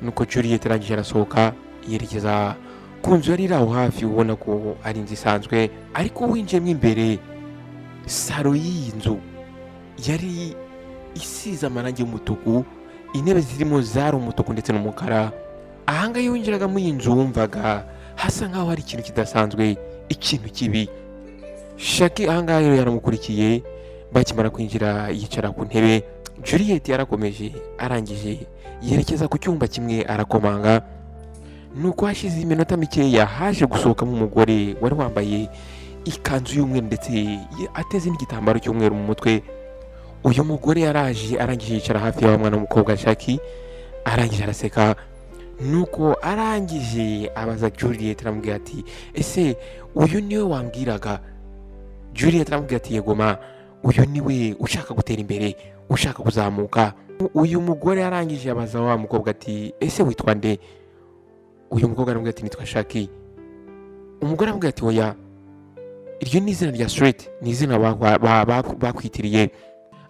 Nuko Juliet arangije arasohoka, yerekeza ku nzu yari iri aho hafi. Ubona ko ari inzu isanzwe, ariko winjiyemo imbere, salo y'iyi nzu yari isize amarangi y'umutuku, intebe zirimo zari umutuku ndetse n'umukara. Ahangaha iyo winjiraga muri iyi nzu, wumvaga hasa nkaho hari ikintu kidasanzwe, ikintu kibi. Shaki ahangaha rero yaramukurikiye. Bakimara kwinjira, yicara ku ntebe. Juliet yarakomeje, arangije yerekeza ku cyumba kimwe, arakomanga. Nuko hashize iminota mikeya, haje gusohokamo umugore wari wambaye ikanzu y'umweru ndetse ateze n'igitambaro cy'umweru mu mutwe. Uyu mugore yaraje, arangije yicara hafi y'wa mwana w'umukobwa Shaki, arangije araseka. Nuko arangije abaza Juliet, aramubwira ati: "Ese uyu niwe wambwiraga?" Juliet aramubwira ati: "Yego ma, uyu niwe ushaka gutera imbere, ushaka kuzamuka." Uyu mugore arangije abaza wa mukobwa ati: "Ese witwa nde?" Uyu mukobwa aramubwira ati: "Nitwa Shaki." Umugore aramubwira ati: "Oya, iryo ni izina rya street, ni izina bakwitiriye."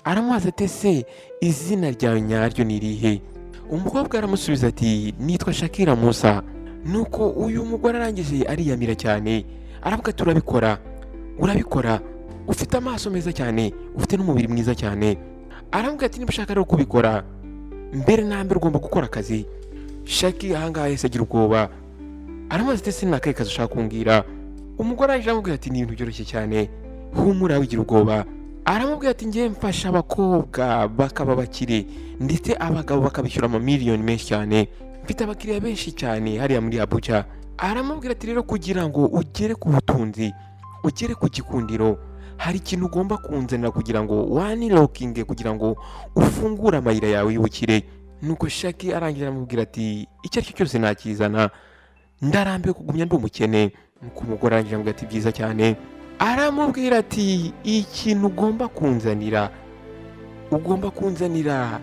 Aramubaza ati: "Ese izina ryawe nyaryo ni irihe?" Umukobwa aramusubiza ati: "Nitwa Shakira Musa." Nuko uyu mugore arangije ariyamira cyane, aravuga ati: "Urabikora, urabikora, ufite amaso meza cyane, ufite n'umubiri mwiza cyane." Aravuga ati: "Niba ushaka rero kubikora, mbere na mbere ugomba gukora akazi." Shaki ahangaha yahise agira ubwoba, aramubaza ati: "Ese ni akahe kazi ushaka kumbwira?" Umugore arangije aramubwira ati: "Ni ibintu byoroshye cyane, humura, wigira ubwoba." Aramubwira ati: "Ngiye mfasha abakobwa bakaba bakire, ndetse abagabo bakabishyura amamiliyoni menshi cyane. Mfite abakiriya benshi cyane hariya muri Abuja." Aramubwira ati: "Rero kugira ngo ugere ku butunzi, ugere ku gikundiro, hari ikintu ugomba kunzanira kugira ngo wanilockinge, kugira ngo ufungure amayira yawe y'ubukire." Nuko Shaki arangira aramubwira ati: "Icyo ari cyo cyose nakizana, ndarambiwe kugumya ndi umukene." Nuko umugore arangije aramubwira ati: "Byiza cyane." Aramubwira ati: "Ikintu ugomba kunzanira, ugomba kunzanira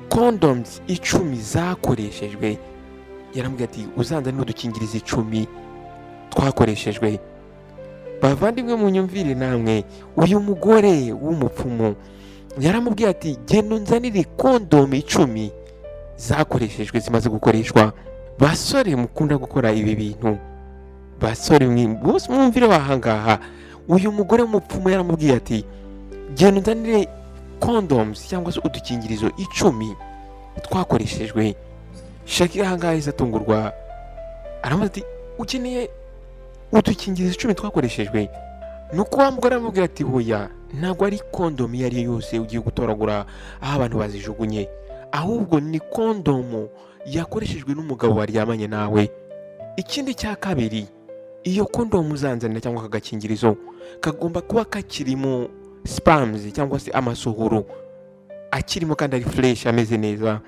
condoms 10 zakoreshejwe." Yaramubwira ati: "Uzanzanire udukingirizo 10 twakoreshejwe." Bavandimwe, munyumvire namwe, uyu mugore w'umupfumu yaramubwiye ati: "Genda unzanire kondomu 10 zakoreshejwe, zimaze gukoreshwa." Basore mukunda gukora ibi bintu, basore bose mwumvire wahangaha, uyu mugore w'umupfumu yaramubwiye ati: "Genda unzanire condoms cyangwa se udukingirizo 10 twakoreshejwe." Shakira ahangaha yahise atungurwa, aramubaza ati: "Ukeneye udukingirizo 10 twakoreshejwe?" Nuko wa mugore aramubwira ati: "Hoya, ntabwo ari kondomu iyo ari yo yose ugiye gutoragura aho abantu bazijugunye, ahubwo ni kondomu yakoreshejwe n'umugabo waryamanye nawe. Ikindi cya kabiri, iyo kondomu uzanzanira cyangwa aka gakingirizo kagomba kuba kakirimo sperms cyangwa se amasohoro akirimo, kandi ari fresh, ameze neza."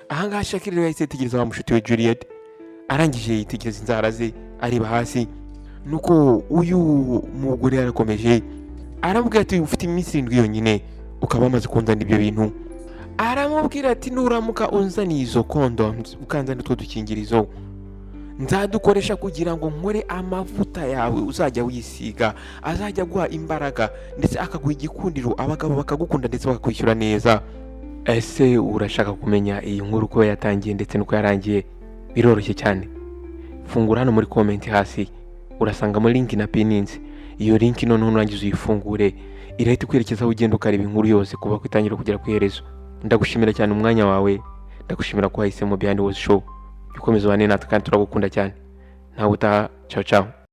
Ahangaha Shakira rero yahise yitegereza wa mushuti we Juliet, arangije yitegereza inzara ze, areba hasi. Nuko uyu mugore yarakomeje aramubwira ati: "Ufite iminsi 7 yonyine ukaba wamaze kunzanira ibyo bintu." Aramubwira ati: "Nuramuka unzaniye izo condoms, ukanzanira utwo dukingirizo, nzadukoresha kugira ngo nkore amavuta yawe uzajya wisiga, azajya aguha imbaraga ndetse akaguha igikundiro, abagabo bakagukunda ndetse bakakwishyura neza." Ese urashaka kumenya iyi nkuru uko yatangiye ndetse n'uko yarangiye? Biroroshye cyane. Fungura hano muri comment hasi, urasangamo link na pininzi. Iyo link noneho nurangiza uyifungure, irahita ikwerekeza aho ugenda ukareba inkuru yose kuva ku itangiriro kugera ku iherezo. Ndagushimira cyane umwanya wawe, ndagushimira ko wahisemo Behind Words Show. Jya ukomeza ubane natwe kandi turagukunda cyane. Ntawe utaha. Ciao ciao.